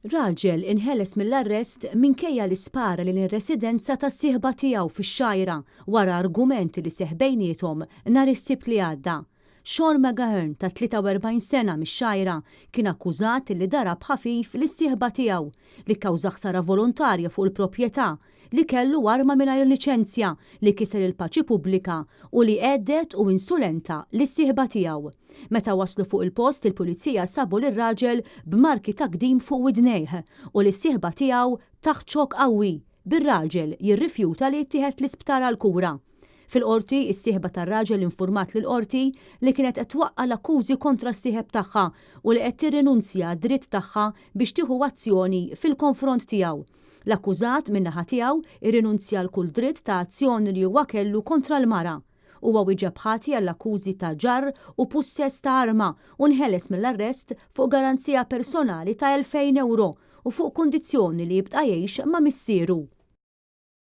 Raġel inħeles mill-arrest minkejja li spara lil residenza tas-sieħba tiegħu fix-Xgħajra wara argument li seħħ bejniethom nhar is-Sibt li għadda. Sean McGahern ta' 43 sena mix-Xgħajra kien akkużat li darab ħafif lis-sieħba tiegħu, li kkawża ħsara volontarja fuq il-proprjetà, li kellu arma mingħajr liċenzja, li kiser il-paċi pubblika u li hedded u insulenta lis-sieħba tiegħu. Meta waslu fuq il-post il-Pulizija sabu lir-raġel b'marki ta' gdim fuq widnejh u lis-sieħba tiegħu taħt xokk qawwi, bir-raġel jirrifjuta li jittieħed l-isptar għall-kura. Fil-Qorti, is-sieħba tar-raġel infurmat lill-Qorti li kienet qed twaqqa' l-akkużi kontra s-sieħeb tagħha u li qed tirrinunzja għad-dritt tagħha biex tieħu azzjoni fil-konfront tiegħu. L-akkużat, min-naħa tiegħu, irrinunzja għal kull dritt ta' azzjoni li huwa kellu kontra l-mara. Huwa wieġeb ħati għall-akkużi ta' ġarr u pussess ta' arma u nħeles mill-arrest fuq garanzija personali ta' 2,000 ewro u fuq kundizzjoni li jibqa' jgħix ma' missieru.